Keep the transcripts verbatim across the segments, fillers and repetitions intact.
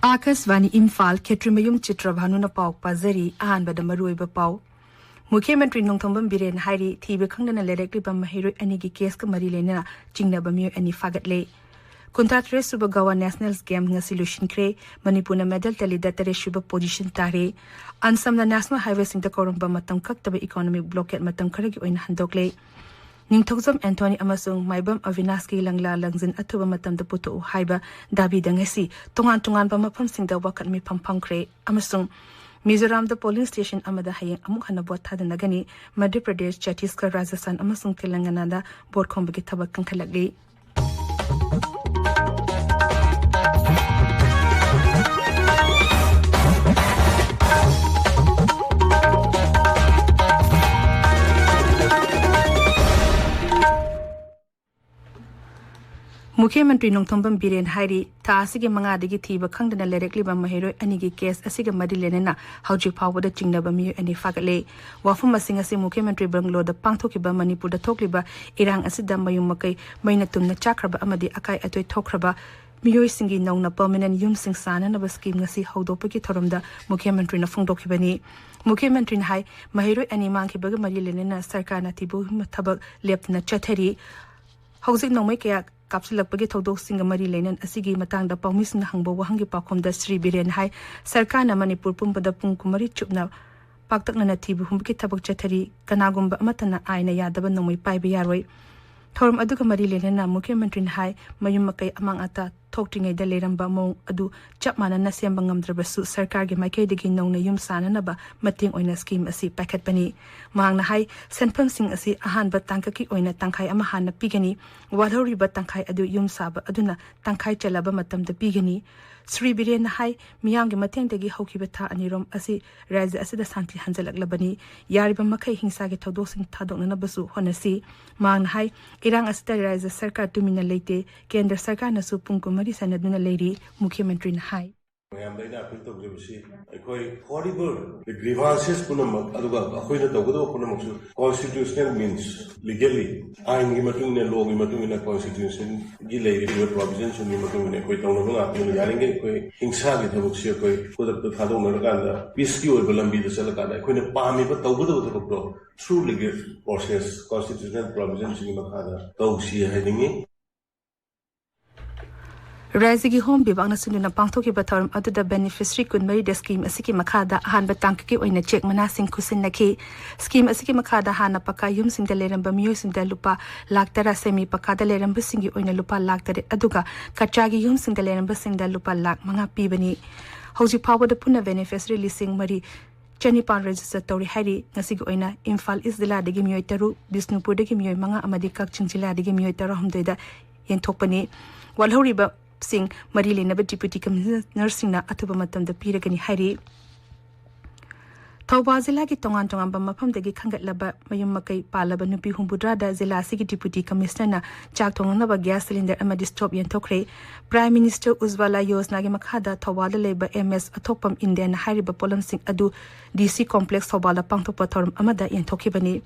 ꯑꯥꯀꯥꯁꯕꯥꯅꯤ ꯏꯝꯐꯥꯜ, ꯈꯦꯇ꯭ꯔꯤꯃꯌꯨꯝ ꯆꯤꯇ꯭ꯔꯚꯥꯅꯨꯅ ꯄꯥꯎ ꯄꯥꯖꯔꯤ꯫ ꯑꯍꯥꯟꯕꯗ ꯃꯔꯨꯑꯣꯏꯕ ꯄꯥꯎ꯫ ꯃꯨꯈ꯭ꯌ ꯃꯟꯇ꯭ꯔꯤ ꯅꯣꯡꯊꯣꯝꯕꯝ ꯕꯤꯔꯦꯟ ꯍꯥꯏꯔꯤ, ꯊꯤꯕ ꯈꯪꯗꯅ ꯂꯩꯔꯛꯂꯤꯕ ꯃꯍꯩꯔꯣꯏ ꯑꯅꯤꯒꯤ ꯀꯦꯁꯀ ꯃꯔꯤ ꯂꯩꯅꯅ ꯆꯤꯡꯅꯕ ꯃꯤꯑꯣꯏ ꯑꯅꯤ ꯐꯥꯒꯠꯂꯦ꯫ ꯀꯨꯟꯊ꯭ꯔꯥ ꯇꯔꯦꯠ ꯁꯨꯕ ꯒꯋꯥ ꯅꯦꯁꯅꯦꯜꯁ ꯒꯦꯝ ꯉꯁꯤ ꯂꯣꯏꯁꯤꯟꯈ꯭ꯔꯦ꯫ ꯃꯅꯤꯄꯨꯔꯅ ꯃꯦꯗꯜ ꯇꯦꯂꯤꯗ ꯇꯔꯦꯠ ꯁꯨꯕ ꯄꯣꯖꯤꯁꯟ ꯇꯥꯔꯦ꯫ ꯑꯟꯁꯝꯅ ꯅꯦꯁꯅꯦꯜ ꯍꯥꯏꯋꯦꯁꯤꯡꯗ ꯀꯧꯔꯝꯕ ꯃꯇꯝ ꯀꯛꯇꯕ ꯏꯀꯣꯅꯣꯃꯤꯛ ꯕ꯭ꯂꯣꯀꯦꯠ ꯃꯇꯝ ꯈꯔꯒꯤ ꯑꯣꯏꯅ ꯍꯟꯗꯣꯛꯂꯦ꯫ ꯅꯤꯡꯊꯧꯖꯝ ꯑꯦꯟꯊꯣꯅꯤ ꯑꯃꯁꯨꯡ ꯃꯥꯏꯕꯝ ꯑꯕꯤꯅꯥꯁꯀꯤ ꯂꯪꯂꯥ ꯂꯪꯖꯤꯟ ꯑꯊꯨꯕ ꯃꯇꯝꯗ ꯄꯨꯊꯣꯛꯎ ꯍꯥꯏꯕ ꯗꯥꯕꯤꯗ ꯉꯁꯤ ꯇꯣꯉꯥꯟ ꯇꯣꯉꯥꯟꯕ ꯃꯐꯝꯁꯤꯡꯗ ꯋꯥꯀꯠ ꯃꯤꯐꯝ ꯐꯝꯈ꯭ꯔꯦ꯫ ꯑꯃꯁꯨꯡ ꯃꯤꯖꯣꯔꯥꯝꯗ ꯄꯣꯂꯤꯡ ꯁ꯭ꯇꯦꯁꯟ ꯑꯃꯗ ꯍꯌꯦꯡ ꯑꯃꯨꯛ ꯍꯟꯅ ꯚꯣꯠ ꯊꯥꯗꯅꯒꯅꯤ꯫ ꯃꯙ꯭ꯌ ꯄ꯭ꯔꯗꯦꯁ, ꯆꯇꯤꯁꯒꯔ, ꯔꯥꯖꯁꯊꯥꯟ ꯑꯃꯁꯨꯡ ꯇꯦꯂꯪꯒꯅꯥꯗ ꯚꯣꯠ ꯈꯣꯝꯕꯒꯤ ꯊꯕꯛ ꯀꯟꯈꯠꯂꯛꯂꯤ꯫ ꯃꯨꯈ꯭ꯌ ꯃꯟꯇ꯭ꯔꯤ ꯅꯣꯡꯊꯣꯝꯕꯝ ꯕꯤꯔꯦꯟ ꯍꯥꯏꯔꯤ, ꯊꯥ ꯑꯁꯤꯒꯤ ꯃꯉꯥꯗꯒꯤ ꯊꯤꯕ ꯈꯪꯗꯅ ꯂꯩꯔꯛꯂꯤꯕ ꯃꯍꯩꯔꯣꯏ ꯑꯅꯤꯒꯤ ꯀꯦꯁ ꯑꯁꯤꯒ ꯃꯔꯤ ꯂꯩꯅꯅ ꯍꯧꯖꯤꯛ ꯐꯥꯎꯕꯗ ꯆꯤꯡꯅꯕ ꯃꯤꯑꯣꯏ ꯑꯅꯤ ꯐꯥꯒꯠꯂꯦ꯫ ꯋꯥꯐꯝ ꯑꯁꯤꯡ ꯑꯁꯤ ꯃꯨꯈ꯭ꯌ ꯃꯟꯇ꯭ꯔꯤ ꯕꯪꯒꯂꯣꯗ ꯄꯥꯡꯊꯣꯛꯈꯤꯕ ꯃꯅꯤꯄꯨꯔꯗ ꯊꯣꯛꯂꯤꯕ ꯏꯔꯥꯡ ꯑꯁꯤꯗ ꯃꯌꯨꯝ ꯃꯀꯩ ꯃꯩꯅ ꯇꯨꯝꯅ ꯆꯥꯛꯈ꯭ꯔꯕ ꯑꯃꯗꯤ ꯑꯀꯥꯏ ꯑꯇꯣꯏ ꯊꯣꯛꯈ꯭ꯔꯕ ꯃꯤꯑꯣꯏꯁꯤꯡꯒꯤ ꯅꯧꯅ ꯄꯔꯃꯅꯦꯟ ꯌꯨꯝꯁꯤꯡ ꯁꯥꯅꯅꯕ ꯁ꯭ꯀꯤꯝ ꯉꯁꯤ ꯍꯧꯗꯣꯛꯄꯒꯤ ꯊꯧꯔꯝꯗ ꯃꯨꯈ꯭ꯌ ꯃꯟꯇ꯭ꯔꯤꯅ ꯐꯣꯡꯗꯣꯛꯈꯤꯕꯅꯤ꯫ ꯃꯨꯈ꯭ꯌ ꯃꯟꯇ꯭ꯔꯤꯅ ꯍꯥꯏ, ꯃꯍꯩꯔꯣꯏ ꯑꯅꯤ ꯃꯥꯡꯈꯤꯕꯒ ꯃꯔꯤ ꯂꯩꯅꯅ ꯁꯔꯀꯥꯔꯅ ꯊꯤꯕ ꯊꯕꯛ ꯂꯦꯞꯇꯅ ꯆꯠꯊꯔꯤ꯫ ꯍꯧꯖꯤꯛ ꯅꯣꯡꯃꯩ ꯀꯌꯥ ꯀꯥꯞꯁꯤꯜꯂꯛꯄꯒꯤ ꯊꯧꯗꯣꯛꯁꯤꯡꯒ ꯃꯔꯤ ꯂꯩꯅꯅ ꯑꯁꯤꯒꯤ ꯃꯇꯥꯡꯗ ꯄꯥꯎꯃꯤꯁꯤꯡꯅ ꯍꯪꯕ ꯋꯥꯍꯪꯒꯤ ꯄꯥꯎꯈꯨꯝꯗ ꯁ꯭ꯔꯤ ꯕꯤꯔꯦꯟ ꯍꯥꯏ, ꯁꯔꯀꯥꯔꯅ ꯃꯅꯤꯄꯨꯔ ꯄꯨꯝꯕꯗ ꯄꯨꯡ ꯀꯨꯟꯃꯔꯤ ꯆꯨꯞꯅ ꯄꯥꯛꯇꯛꯅꯅ ꯊꯤꯕ ꯍꯨꯝꯕꯒꯤ ꯊꯕꯛ ꯆꯠꯊꯔꯤ꯫ ꯀꯅꯥꯒꯨꯝꯕ ꯑꯃꯠꯇꯅ ꯑꯥꯏꯟꯅ ꯌꯥꯗꯕ ꯅꯣꯡꯃꯩ ꯄꯥꯏꯕ ꯌꯥꯔꯣꯏ꯫ ꯊꯧꯔꯝ ꯑꯗꯨꯒ ꯃꯔꯤ ꯂꯩꯅꯅ ꯃꯨꯈ꯭ꯌ ꯃꯟꯇ꯭ꯔꯤꯅ ꯍꯥꯏ, ꯃꯌꯨꯝ ꯃꯀꯩ ꯑꯃꯥꯡ ꯑꯇꯥ ꯊꯣꯛꯇ꯭ꯔꯤꯉꯩꯗ ꯂꯩꯔꯝꯕ ꯃꯑꯣꯡ ꯑꯗꯨ ꯆꯞ ꯃꯥꯟꯅꯅ ꯁꯦꯝꯕ ꯉꯝꯗ꯭ꯔꯕꯁꯨ ꯁꯔꯀꯥꯔꯒꯤ ꯃꯥꯏꯀꯩꯗꯒꯤ ꯅꯧꯅ ꯌꯨꯝ ꯁꯥꯅꯅꯕ ꯃꯇꯦꯡ ꯑꯣꯏꯅ ꯁ꯭ꯀꯤꯝ ꯑꯁꯤ ꯄꯥꯏꯈꯠꯄꯅꯤ꯫ ꯃꯍꯥꯛꯅ ꯍꯥꯏ, ꯁꯦꯟꯐꯝꯁꯤꯡ ꯑꯁꯤ ꯑꯍꯥꯟꯕ ꯇꯥꯡꯀꯛꯀꯤ ꯑꯣꯏꯅ ꯇꯪꯈꯥꯏ ꯑꯃ ꯍꯥꯟꯅ ꯄꯤꯒꯅꯤ, ꯋꯥꯠꯍꯧꯔꯤꯕ ꯇꯪꯈꯥꯏ ꯑꯗꯨ ꯌꯨꯝ ꯁꯥꯕ ꯑꯗꯨꯅ ꯇꯪꯈꯥꯏ ꯆꯜꯂꯕ ꯃꯇꯝꯗ ꯄꯤꯒꯅꯤ꯫ ꯁ꯭ꯔꯤ ꯕꯤꯔꯦꯟꯅ ꯍꯥꯏ, ꯃꯤꯌꯥꯝꯒꯤ ꯃꯇꯦꯡꯗꯒꯤ ꯍꯧꯈꯤꯕ ꯊꯥ ꯑꯅꯤꯔꯣꯝ ꯑꯁꯤ ꯔꯥꯖ꯭ꯌ ꯑꯁꯤꯗ ꯁꯥꯟꯇꯤ ꯍꯟꯖꯤꯜꯂꯛꯂꯕꯅꯤ꯫ ꯌꯥꯔꯤꯕ ꯃꯈꯩ ꯍꯤꯡꯁꯥꯒꯤ ꯊꯧꯗꯣꯛꯁꯤꯡ ꯊꯥꯗꯣꯛꯅꯅꯕꯁꯨ ꯍꯣꯠꯅꯁꯤ꯫ ꯃꯍꯥꯛꯅ ꯍꯥꯏ, ꯏꯔꯥꯡ ꯑꯁꯤꯗ ꯔꯥꯖ꯭ꯌ ꯁꯔꯀꯥꯔ ꯇꯨꯃꯤꯟꯅ ꯂꯩꯇꯦ, ꯀꯦꯟꯗ꯭ꯔ ꯁꯔꯀꯥꯔꯅꯁꯨ ꯄꯨꯡ ꯀꯨꯟꯃꯔꯤ ꯁꯥꯟꯅꯗꯨꯅ ꯂꯩꯔꯤ, ꯃꯨꯈ꯭ꯌ ꯃꯟꯇ꯭ꯔꯤꯅ ꯍꯥꯏ꯫ ꯃꯌꯥꯝꯗ ꯑꯩꯅ ꯑꯄꯤꯜ ꯇꯧꯖꯕꯁꯤ, ꯑꯩꯈꯣꯏ ꯍꯣꯔꯤꯕꯜ ꯒ꯭ꯔꯤꯚꯥꯟꯁꯦꯁ ꯄꯨꯝꯅꯃꯛ, ꯑꯗꯨꯒ ꯑꯩꯈꯣꯏꯅ ꯇꯧꯒꯗꯕ ꯄꯨꯝꯅꯃꯛꯁꯨ ꯀꯣꯟꯁꯇꯤꯇ꯭ꯌꯨꯁꯅꯦꯜ ꯃꯤꯟꯁ, ꯂꯤꯒꯦꯜꯂꯤ, ꯑꯥꯏꯟꯒꯤ ꯃꯇꯨꯡ ꯏꯟꯅ, ꯂꯣꯒꯤ ꯃꯇꯨꯡ ꯏꯟꯅ, ꯀꯣꯟꯁꯇꯤꯇ꯭ꯌꯨꯁꯟꯒꯤ ꯂꯩꯔꯤꯕ ꯄ꯭ꯔꯣꯚꯤꯖꯟꯁꯤꯡꯒꯤ ꯃꯇꯨꯡ ꯏꯟꯅ ꯑꯩꯈꯣꯏ ꯇꯧꯅꯕ ꯉꯥꯛꯇꯅꯤ꯫ ꯌꯥꯔꯤꯈꯩ ꯑꯩꯈꯣꯏ ꯍꯤꯡꯁꯥꯒꯤ ꯊꯕꯛꯁꯤ ꯑꯩꯈꯣꯏ ꯈꯨꯗꯛꯇ ꯊꯥꯗꯣꯛꯅꯔꯀꯥꯟꯗ, ꯄꯤꯁꯀꯤ ꯑꯣꯏꯕ ꯂꯝꯕꯤꯗ ꯆꯠꯂꯀꯥꯟꯗ, ꯑꯩꯈꯣꯏꯅ ꯄꯥꯝꯃꯤꯕ ꯇꯧꯒꯗꯕ ꯊꯕꯛꯇꯣ ꯊ꯭ꯔꯨ ꯂꯤꯒꯦꯜ ꯄ꯭ꯔꯣꯁꯦꯁ, ꯀꯣꯟꯁꯇꯤꯇ꯭ꯌꯨꯁꯅꯦꯜ ꯄ꯭ꯔꯣꯚꯤꯖꯟꯁꯤꯡꯒꯤ ꯃꯈꯥꯗ ꯇꯧꯁꯤ ꯍꯥꯏꯅꯤꯡꯉꯤ꯫ ꯔꯥꯖ꯭ꯌꯒꯤ ꯍꯣꯝ ꯕꯤꯚꯥꯒꯅ ꯁꯤꯟꯗꯨꯅ ꯄꯥꯡꯊꯣꯛꯈꯤꯕ ꯊꯧꯔꯝ ꯑꯗꯨꯗ ꯕꯦꯅꯤꯐꯤꯁꯔꯤ ꯀꯨꯟꯃꯔꯤꯗ ꯁ꯭ꯀꯤꯝ ꯑꯁꯤꯒꯤ ꯃꯈꯥꯗ ꯑꯍꯥꯟꯕ ꯇꯥꯡꯀꯛꯀꯤ ꯑꯣꯏꯅ ꯆꯦꯛ ꯃꯅꯥꯁꯤꯡ ꯈꯨꯠꯁꯤꯟꯅꯈꯤ꯫ ꯁ꯭ꯀꯤꯝ ꯑꯁꯤꯒꯤ ꯃꯈꯥꯗ ꯍꯥꯟꯅ ꯄꯀꯥ ꯌꯨꯝꯁꯤꯡꯗ ꯂꯩꯔꯝꯕ ꯃꯤꯑꯣꯏꯁꯤꯡꯗ ꯂꯨꯄꯥ ꯂꯥꯈ ꯇꯔꯥ, ꯁꯦꯃꯤ ꯄꯀꯥꯗ ꯂꯩꯔꯝꯕꯁꯤꯡꯒꯤ ꯑꯣꯏꯅ ꯂꯨꯄꯥ ꯂꯥꯈ ꯇꯔꯦꯠ, ꯑꯗꯨꯒ ꯀꯆꯥꯒꯤ ꯌꯨꯝꯁꯤꯡꯗ ꯂꯩꯔꯝꯕꯁꯤꯡꯗ ꯂꯨꯄꯥ ꯂꯥꯈ ꯃꯉꯥ ꯄꯤꯕꯅꯤ꯫ ꯍꯧꯖꯤꯛ ꯐꯥꯎꯕꯗ ꯄꯨꯟꯅ ꯕꯦꯅꯤꯐꯤꯁꯔꯤ ꯂꯤꯁꯤꯡ ꯃꯔꯤ ꯆꯅꯤꯄꯥꯟ ꯔꯦꯖꯤꯁꯇꯔ ꯇꯧꯔꯤ ꯍꯥꯏꯔꯤ꯫ ꯉꯁꯤꯒꯤ ꯑꯣꯏꯅ ꯏꯝꯐꯥꯜ ꯏꯁ ꯖꯤꯂꯥꯗꯒꯤ ꯃꯤꯑꯣꯏ ꯇꯔꯨꯛ, ꯕꯤꯁꯅꯨꯄꯨꯔꯗꯒꯤ ꯃꯤꯑꯣꯏ ꯃꯉꯥ ꯑꯃꯗꯤ ꯀꯛꯆꯤꯡ ꯖꯤꯂꯥꯗꯒꯤ ꯃꯤꯑꯣꯏ ꯇꯔꯥꯍꯨꯝꯗꯣꯏꯗ ꯌꯦꯟꯊꯣꯛꯄꯅꯤ꯫ ꯋꯥꯠꯍꯧꯔꯤꯕꯁꯤꯡ ꯃꯔꯤ ꯂꯩꯅꯕ ꯗꯤꯄ꯭ꯌꯨꯇꯤ ꯀꯃꯤꯁꯅꯔꯁꯤꯡꯅ ꯑꯊꯨꯕ ꯃꯇꯝꯗ ꯄꯤꯔꯒꯅꯤ ꯍꯥꯏꯔꯤ꯫ ꯊꯧꯕꯥꯜ ꯖꯤꯂꯥꯒꯤ ꯇꯣꯉꯥꯟ ꯇꯣꯉꯥꯟꯕ ꯃꯐꯝꯗꯒꯤ ꯈꯟꯒꯠꯂꯕ ꯃꯌꯨꯝ ꯃꯀꯩ ꯄꯥꯜꯂꯕ ꯅꯨꯄꯤ ꯍꯨꯝꯐꯨꯇꯔꯥꯗ ꯖꯤꯂꯥ ꯑꯁꯤꯒꯤ ꯗꯤꯄ꯭ꯌꯨꯇꯤ ꯀꯃꯤꯁꯅꯔꯅ ꯆꯥꯛ ꯊꯣꯡꯅꯅꯕ ꯒ꯭ꯌꯥꯁ ꯁꯤꯂꯤꯟꯗꯔ ꯑꯃꯗꯤ ꯁ꯭ꯇꯣꯞ ꯌꯦꯟꯊꯣꯛꯈ꯭ꯔꯦ꯫ ꯄ꯭ꯔꯥꯏꯝ ꯃꯤꯅꯤꯁꯇꯔ ꯎꯖ꯭ꯋꯥꯂꯥ ꯌꯣꯖꯅꯥꯒꯤ ꯃꯈꯥꯗ ꯊꯧꯕꯥꯜꯗ ꯂꯩꯕ ꯑꯦꯝ ꯑꯦꯁ ꯑꯊꯣꯛꯄꯝ ꯏꯟꯗꯤꯌꯥꯅ ꯍꯥꯏꯔꯤꯕ ꯄꯣꯠꯂꯝꯁꯤꯡ ꯑꯗꯨ ꯗꯤ ꯁꯤ ꯀꯣꯝꯄ꯭ꯂꯦꯛꯁ ꯊꯧꯕꯥꯜꯗ ꯄꯥꯡꯊꯣꯛꯄ ꯊꯧꯔꯝ ꯑꯃꯗ ꯌꯦꯟꯊꯣꯛꯈꯤꯕꯅꯤ꯫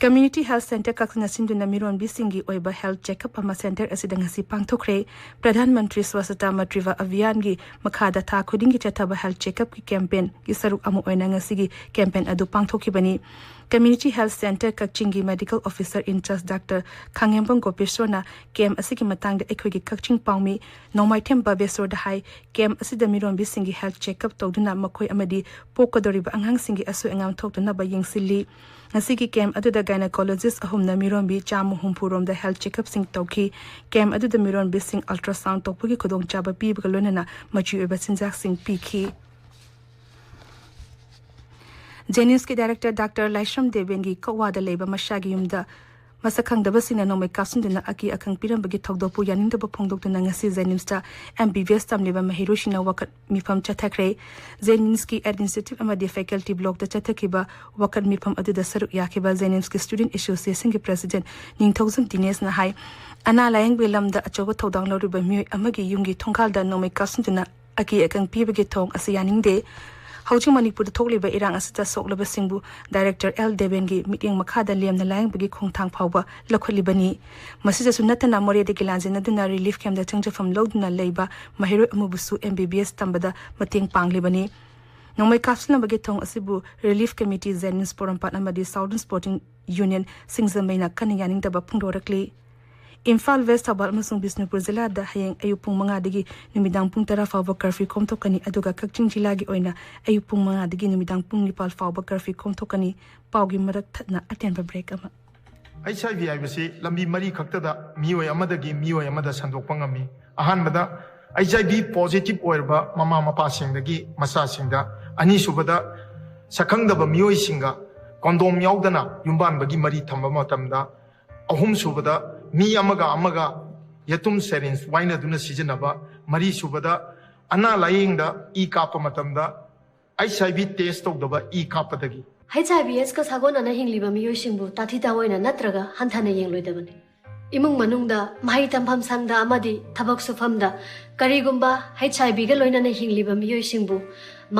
ꯀꯝꯃ꯭ꯌꯨꯅꯤꯇꯤ ꯍꯦꯜꯊ ꯁꯦꯟꯇꯔ ꯀꯛꯆꯤꯡꯅ ꯁꯤꯟꯗꯨꯅ ꯃꯤꯔꯣꯟꯕꯤꯁꯤꯡꯒꯤ ꯑꯣꯏꯕ ꯍꯦꯜꯊ ꯆꯦꯛꯑꯞ ꯑꯃ ꯁꯦꯟꯇꯔ ꯑꯁꯤꯗ ꯉꯁꯤ ꯄꯥꯡꯊꯣꯛꯈ꯭ꯔꯦ꯫ ꯄ꯭ꯔꯙꯥꯟ ꯃꯟꯇ꯭ꯔꯤ ꯁ꯭ꯋꯥꯁꯊꯇꯥ ꯃꯇ꯭ꯔꯤꯚꯥ ꯑꯚꯤꯌꯥꯟꯒꯤ ꯃꯈꯥꯗ ꯊꯥ ꯈꯨꯗꯤꯡꯒꯤ ꯆꯠꯊꯕ ꯍꯦꯜꯊ ꯆꯦꯛꯑꯞꯀꯤ ꯀꯦꯝꯄꯦꯟꯒꯤ ꯁꯔꯨꯛ ꯑꯃ ꯑꯣꯏꯅ ꯉꯁꯤꯒꯤ ꯀꯦꯝꯄꯦꯟ ꯑꯗꯨ ꯄꯥꯡꯊꯣꯛꯈꯤꯕꯅꯤ꯫ ꯀꯝꯃ꯭ꯌꯨꯅꯤꯇꯤ ꯍꯦꯜꯊ ꯁꯦꯟꯇꯔ ꯀꯛꯆꯤꯡꯒꯤ ꯃꯦꯗꯤꯀꯦꯜ ꯑꯣꯐꯤꯁꯔ ꯏꯟꯆꯥꯔꯖ ꯗꯥꯛꯇꯔ ꯈꯥꯉꯦꯝꯕꯝ ꯒꯣꯄꯦꯁꯣꯔꯅ ꯀꯦꯝ ꯑꯁꯤꯒꯤ ꯃꯇꯥꯡꯗ ꯑꯩꯈꯣꯏꯒꯤ ꯀꯛꯆꯤꯡ ꯄꯥꯎꯃꯤ ꯅꯣꯡꯃꯥꯏꯊꯦꯝ ꯕꯥꯕꯦꯁꯣꯔꯗ ꯍꯥꯏ꯫ ꯀꯦꯝ ꯑꯁꯤꯗ ꯃꯤꯔꯣꯟꯕꯤꯁꯤꯡꯒꯤ ꯍꯦꯜꯊ ꯆꯦꯛꯑꯞ ꯇꯧꯗꯨꯅ ꯃꯈꯣꯏ ꯑꯃꯗꯤ ꯄꯣꯛꯀꯗꯧꯔꯤꯕ ꯑꯉꯥꯡꯁꯤꯡꯒꯤ ꯑꯁꯣꯏ ꯑꯉꯥꯝ ꯊꯣꯛꯇꯅꯕ ꯌꯦꯡꯁꯤꯜꯂꯤ꯫ ꯉꯁꯤꯒꯤ ꯀꯦꯝ ꯑꯗꯨꯗ ꯒꯥꯏꯅꯣꯀꯣꯂꯣꯖꯤꯁ ꯑꯍꯨꯝꯅ ꯃꯤꯔꯣꯟꯕꯤ ꯆꯥꯝꯃ ꯍꯨꯝꯐꯨ ꯔꯣꯝꯗ ꯍꯦꯜꯊ ꯆꯦꯛꯑꯞꯁꯤꯡ ꯇꯧꯈꯤ꯫ ꯀꯦꯝ ꯑꯗꯨꯗ ꯃꯤꯔꯣꯟꯕꯤꯁꯤꯡ ꯑꯜꯇ꯭ꯔꯥꯁꯥꯎꯟ ꯇꯧꯕꯒꯤ ꯈꯨꯗꯣꯡꯆꯥꯕ ꯄꯤꯕꯒ ꯂꯣꯏꯅꯅ ꯃꯆꯤ ꯑꯣꯏꯕ ꯆꯤꯟꯖꯥꯛꯁꯤꯡ ꯄꯤꯈꯤ꯫ ꯖꯦꯅꯤꯝꯁꯀꯤ ꯗꯥꯏꯔꯦꯛꯇꯔ ꯗꯥꯛꯇꯔ ꯂꯥꯏꯁ꯭ꯔꯝ ꯗꯦꯕꯦꯟꯒꯤ ꯀꯛꯋꯥꯗ ꯂꯩꯕ ꯃꯁꯥꯒꯤ ꯌꯨꯝꯗ ꯃꯁꯛ ꯈꯪꯗꯕꯁꯤꯡꯅ ꯅꯣꯡꯃꯩ ꯀꯥꯞꯁꯤꯟꯗꯨꯅ ꯑꯀꯤ ꯑꯈꯪ ꯄꯤꯔꯝꯕꯒꯤ ꯊꯧꯗꯣꯛꯄꯨ ꯌꯥꯅꯤꯡꯗꯕ ꯐꯣꯡꯗꯣꯛꯇꯨꯅ ꯉꯁꯤ ꯖꯦꯅꯤꯝꯁꯇ ꯑꯦꯝ ꯕꯤ ꯕꯤ ꯑꯦꯁ ꯇꯝꯂꯤꯕ ꯃꯍꯩꯔꯣꯏꯁꯤꯡꯅ ꯋꯥꯀꯠ ꯃꯤꯐꯝ ꯆꯠꯊꯈ꯭ꯔꯦ꯫ ꯖꯦꯅꯤꯝꯁꯀꯤ ꯑꯦꯗꯃꯤꯅꯤꯁꯇ꯭ꯔꯦꯇꯤꯚ ꯑꯃꯗꯤ ꯐꯦꯀꯜꯇꯤ ꯕ꯭ꯂꯣꯛꯇ ꯆꯠꯊꯈꯤꯕ ꯋꯥꯀꯠ ꯃꯤꯐꯝ ꯑꯗꯨꯗ ꯁꯔꯨꯛ ꯌꯥꯈꯤꯕ ꯖꯦꯅꯤꯝꯁꯀꯤ ꯁ꯭ꯇꯨꯗꯦꯟꯠ ꯑꯦꯁꯣꯁꯤꯌꯦꯁꯟꯒꯤ ꯄ꯭ꯔꯁꯤꯗꯦꯟꯠ ꯅꯤꯡꯊꯧꯖꯝ ꯗꯤꯅꯦꯁꯅ ꯍꯥꯏ, ꯑꯅꯥ ꯂꯥꯌꯦꯡꯕꯒꯤ ꯂꯝꯗ ꯑꯆꯧꯕ ꯊꯧꯗꯥꯡ ꯂꯧꯔꯤꯕ ꯃꯤꯑꯣꯏ ꯑꯃꯒꯤ ꯌꯨꯝꯒꯤ ꯊꯣꯡꯒꯥꯜꯗ ꯅꯣꯡꯃꯩ ꯀꯥꯞꯁꯤꯟꯗꯨꯅ ꯑꯀꯤ ꯑꯈꯪ ꯄꯤꯕꯒꯤ ꯊꯧꯑꯣꯡ ꯑꯁꯤ ꯌꯥꯅꯤꯡꯗꯦ꯫ ꯍꯧꯖꯤꯛ ꯃꯅꯤꯄꯨꯔꯗ ꯊꯣꯛꯂꯤꯕ ꯏꯔꯥꯡ ꯑꯁꯤꯗ ꯁꯣꯛꯂꯕꯁꯤꯡꯕꯨ ꯗꯥꯏꯔꯦꯛꯇꯔ ꯑꯦꯜ ꯗꯦꯕꯦꯟꯒꯤ ꯃꯤꯠꯌꯦꯡ ꯃꯈꯥꯗ ꯂꯦꯝꯅ ꯂꯥꯌꯦꯡꯕꯒꯤ ꯈꯣꯡꯊꯥꯡ ꯐꯥꯎꯕ ꯂꯧꯈꯠꯂꯤꯕꯅꯤ꯫ ꯃꯁꯤꯗꯁꯨ ꯅꯠꯇꯅ ꯃꯣꯔꯦꯗꯒꯤ ꯂꯥꯟꯖꯦꯟꯅꯗꯨꯅ ꯔꯤꯂꯤꯐ ꯀꯦꯝꯞꯇ ꯆꯪꯖꯐꯝ ꯂꯧꯗꯨꯅ ꯂꯩꯕ ꯃꯍꯩꯔꯣꯏ ꯑꯃꯕꯨꯁꯨ ꯑꯦꯝ ꯕꯤ ꯕꯤ ꯑꯦꯁ ꯇꯝꯕꯗ ꯃꯇꯦꯡ ꯄꯥꯡꯂꯤꯕꯅꯤ꯫ ꯅꯣꯡꯃꯩ ꯀꯥꯞꯁꯤꯟꯅꯕꯒꯤ ꯊꯧꯑꯣꯡ ꯑꯁꯤꯕꯨ ꯔꯤꯂꯤꯐ ꯀꯃꯤꯇꯤ, ꯖꯦꯅꯤꯝꯁ ꯄꯣꯔꯣꯝꯄꯥꯠ ꯑꯃꯗꯤ ꯁꯥꯎꯗꯔꯟ ꯁ꯭ꯄꯣꯔꯇꯤꯡ ꯌꯨꯅꯤꯌꯟ ꯁꯤꯡꯖꯃꯩꯅ ꯀꯟꯅ ꯌꯥꯅꯤꯡꯗꯕ ꯐꯣꯡꯗꯣꯔꯛꯂꯤ꯫ ꯏꯝꯐꯥꯜ ꯋꯦꯁ, ꯊꯧꯕꯥꯜ ꯑꯃꯁꯨꯡ ꯕꯤꯁꯅꯨꯄꯨꯔ ꯖꯤꯂꯥꯗ ꯍꯌꯦꯡ ꯑꯌꯨꯛ ꯄꯨꯡ ꯃꯉꯥꯗꯒꯤ ꯅꯨꯃꯤꯗꯥꯡ ꯄꯨꯡ ꯇꯔꯥ ꯐꯥꯎꯕ ꯀꯔꯐ꯭ꯌꯨ ꯈꯣꯝꯊꯣꯛꯀꯅꯤ, ꯑꯗꯨꯒ ꯀꯛꯆꯤꯡ ꯖꯤꯂꯥꯒꯤ ꯑꯣꯏꯅ ꯑꯌꯨꯛ ꯄꯨꯡ ꯃꯉꯥꯗꯒꯤ ꯅꯨꯃꯤꯗꯥꯡ ꯄꯨꯡ ꯅꯤꯄꯥꯜ ꯐꯥꯎꯕ ꯀꯔꯐ꯭ꯌꯨ ꯈꯣꯝꯊꯣꯛꯀꯅꯤ꯫ ꯄꯥꯎꯒꯤ ꯃꯔꯛ ꯊꯠꯅ ꯑꯇꯦꯟꯕ ꯕ꯭ꯔꯦꯛ ꯑꯃ꯫ ꯑꯩꯆ ꯑꯥꯏ ꯚꯤ ꯍꯥꯏꯕꯁꯤ ꯂꯝꯕꯤ ꯃꯔꯤ ꯈꯛꯇꯗ ꯃꯤꯑꯣꯏ ꯑꯃꯗꯒꯤ ꯃꯤꯑꯣꯏ ꯑꯃꯗ ꯁꯟꯗꯣꯛꯄ ꯉꯝꯃꯤ꯫ ꯑꯍꯥꯟꯕꯗ, ꯑꯩꯆ ꯑꯥꯏ ꯚꯤ ꯄꯣꯖꯤꯇꯤꯚ ꯑꯣꯏꯔꯕ ꯃꯃꯥ ꯃꯄꯥꯁꯤꯡꯗꯒꯤ ꯃꯆꯥꯁꯤꯡꯗ, ꯑꯅꯤꯁꯨꯕꯗ, ꯁꯛꯈꯪꯗꯕ ꯃꯤꯑꯣꯏꯁꯤꯡꯒ ꯀꯣꯟꯗꯣꯝ ꯌꯥꯎꯗꯅ ꯌꯨꯝꯕꯥꯟꯕꯒꯤ ꯃꯔꯤ ꯊꯝꯕ ꯃꯇꯝꯗ, ꯑꯍꯨꯝꯁꯨꯕꯗ, ꯃꯤ ꯑꯃꯒ ꯑꯃꯒ ꯌꯦꯇꯨꯝ ꯁꯦꯔꯤꯟꯁ ꯋꯥꯏꯅꯗꯨꯅ ꯁꯤꯖꯤꯟꯅꯕ, ꯃꯔꯤꯁꯨꯕꯗ, ꯑꯅꯥ ꯂꯥꯌꯦꯡꯗ ꯏ ꯀꯥꯞꯄ ꯃꯇꯝꯗ ꯑꯩꯆ ꯑꯥꯏ ꯚꯤ ꯇꯦꯁ ꯇꯧꯗꯕ ꯏ ꯀꯥꯞꯄꯗꯒꯤ꯫ ꯑꯩꯆ ꯑꯥꯏ ꯚꯤ ꯑꯦꯗꯁꯀ ꯁꯥꯒꯣꯟꯅꯅ ꯍꯤꯡꯂꯤꯕ ꯃꯤꯑꯣꯏꯁꯤꯡꯕꯨ ꯇꯥꯊꯤ ꯇꯥꯑꯣꯏꯅ ꯅꯠꯇ꯭ꯔꯒ ꯍꯟꯊꯅ ꯌꯦꯡꯂꯣꯏꯗꯕꯅꯤ꯫ ꯏꯃꯨꯡ ꯃꯅꯨꯡꯗ, ꯃꯍꯩ ꯇꯝꯐꯝ ꯁꯪꯗ ꯑꯃꯗꯤ ꯊꯕꯛ ꯁꯨꯐꯝꯗ ꯀꯔꯤꯒꯨꯝꯕ ꯑꯩꯆ ꯑꯥꯏ ꯚꯤꯒ ꯂꯣꯏꯅꯅ ꯍꯤꯡꯂꯤꯕ ꯃꯤꯑꯣꯏꯁꯤꯡꯕꯨ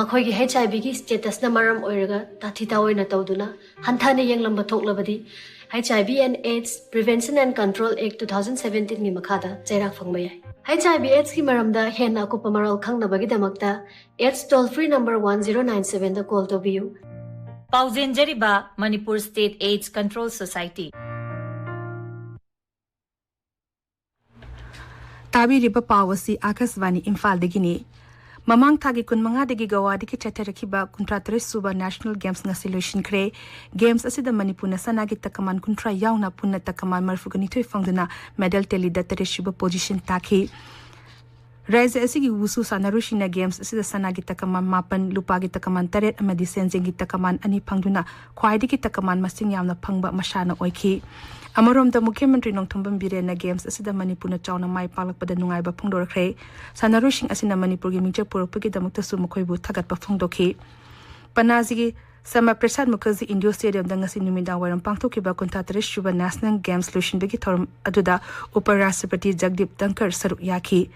ꯃꯈꯣꯏꯒꯤ ꯑꯩꯆ ꯑꯥꯏ ꯚꯤꯒꯤ ꯁ꯭ꯇꯦꯇꯁꯅ ꯃꯔꯝ ꯑꯣꯏꯔꯒ ꯇꯥꯊꯤ ꯇꯥꯑꯣꯏꯅ ꯇꯧꯗꯨꯅ ꯍꯟꯊꯅ ꯌꯦꯡꯂꯝꯕ ꯊꯣꯛꯂꯕꯗꯤ, H I V and AIDS Prevention and Control Act two thousand seventeen ꯒꯤ ꯃꯈꯥꯗ ꯆꯩꯔꯥꯛ ꯐꯪꯕ ꯌꯥꯏ꯫ ꯑꯩꯆ ꯑꯥꯏ ꯚꯤ ꯑꯦꯗꯁꯀꯤ ꯃꯔꯝꯗ ꯍꯦꯟꯅ ꯑꯀꯨꯞꯄ ꯃꯔꯣꯜ ꯈꯪꯅꯕꯒꯤꯗꯃꯛꯇ AIDS toll free number one zero nine seven ꯗ call ꯇꯧꯕꯤꯌꯨ꯫ ꯄꯥꯎꯖꯦꯟꯖꯔꯤꯕ Manipur state AIDS Control Society꯫ ꯇꯥꯕꯤꯔꯤꯕ ꯄꯥꯎ ꯑꯁꯤ ꯑꯥꯀꯥꯁꯕꯥꯅꯤ ꯏꯝꯐꯥꯜꯗꯒꯤꯅꯤ꯫ ꯃꯃꯥꯡ ꯊꯥꯒꯤ ꯀꯨꯟꯃꯉꯥꯗꯒꯤ ꯒꯋꯥꯗꯒꯤ ꯆꯠꯊꯔꯛꯈꯤꯕ ꯀꯨꯟꯊ꯭ꯔꯥ ꯇꯔꯦꯠ ꯁꯨꯕ ꯅꯦꯁꯅꯦꯜ ꯒꯦꯝꯁ ꯉꯁꯤ ꯂꯣꯏꯁꯤꯟꯈ꯭ꯔꯦ꯫ ꯒꯦꯝꯁ ꯑꯁꯤꯗ ꯃꯅꯤꯄꯨꯔꯅ ꯁꯅꯥꯒꯤ ꯇꯀꯃꯥꯟ ꯀꯨꯟꯊ꯭ꯔꯥ ꯌꯥꯎꯅ ꯄꯨꯟꯅ ꯇꯀꯃꯥꯟ ꯃꯔꯤꯐꯨꯒ ꯅꯤꯊꯣꯏ ꯐꯪꯗꯨꯅ ꯃꯦꯗꯜ ꯇꯦꯂꯤꯗ ꯇꯔꯦꯠ ꯁꯨꯕ ꯄꯣꯖꯤꯁꯟ ꯇꯥꯈꯤ꯫ ꯔꯥꯖ꯭ꯌ ꯑꯁꯤꯒꯤ ꯋꯨꯁꯨ ꯁꯥꯟꯅꯔꯣꯏꯁꯤꯡꯅ ꯒꯦꯝꯁ ꯑꯁꯤꯗ ꯁꯅꯥꯒꯤ ꯇꯀꯃꯥꯟ ꯃꯥꯄꯟ, ꯂꯨꯄꯥꯒꯤ ꯇꯀꯃꯥꯟ ꯇꯔꯦꯠ ꯑꯃꯗꯤ ꯁꯦꯟꯖꯦꯡꯒꯤ ꯇꯀꯃꯥꯟ ꯑꯅꯤ ꯐꯪꯗꯨꯅ ꯈ꯭ꯋꯥꯏꯗꯒꯤ ꯇꯀꯃꯥꯟ ꯃꯁꯤꯡ ꯌꯥꯝꯅ ꯐꯪꯕ ꯃꯁꯥꯟꯅ ꯑꯣꯏꯈꯤ꯫ ꯑꯃꯔꯣꯝꯗ ꯃꯨꯈ꯭ꯌ ꯃꯟꯇ꯭ꯔꯤ ꯅꯣꯡꯊꯣꯝꯕꯝ ꯕꯤꯔꯦꯟꯅ ꯒꯦꯝꯁ ꯑꯁꯤꯗ ꯃꯅꯤꯄꯨꯔꯅ ꯆꯥꯎꯅ ꯃꯥꯏ ꯄꯥꯛꯂꯛꯄꯗ ꯅꯨꯡꯉꯥꯏꯕ ꯐꯣꯡꯗꯣꯔꯛꯈ꯭ꯔꯦ꯫ ꯁꯥꯟꯅꯔꯣꯏꯁꯤꯡ ꯑꯁꯤꯅ ꯃꯅꯤꯄꯨꯔꯒꯤ ꯃꯤꯡꯆꯠ ꯄꯨꯔꯛꯄꯒꯤꯗꯃꯛꯇꯁꯨ ꯃꯈꯣꯏꯕꯨ ꯊꯥꯒꯠꯄ ꯐꯣꯡꯗꯣꯛꯈꯤ꯫ ꯄꯅꯥꯖꯤꯒꯤ ꯁ꯭ꯌꯥꯃꯥ ꯄ꯭ꯔꯁꯥꯗ ꯃꯨꯈꯔꯖꯤ ꯏꯟꯗꯣꯔ ꯁ꯭ꯇꯦꯗꯤꯌꯝꯗ ꯉꯁꯤ ꯅꯨꯃꯤꯗꯥꯡ ꯋꯥꯏꯔꯝ ꯄꯥꯡꯊꯣꯛꯈꯤꯕ ꯀꯨꯟꯊ꯭ꯔꯥ ꯇꯔꯦꯠ ꯁꯨꯕ ꯅꯦꯁꯅꯦꯜ ꯒꯦꯝꯁ ꯂꯣꯏꯁꯤꯟꯕꯒꯤ ꯊꯧꯔꯝ ꯑꯗꯨꯗ ꯎꯄ ꯔꯥꯁꯇ꯭ꯔꯄꯇꯤ ꯖꯒꯗꯤꯞ ꯙꯟꯈꯔ ꯁꯔꯨꯛ ꯌꯥꯈꯤ꯫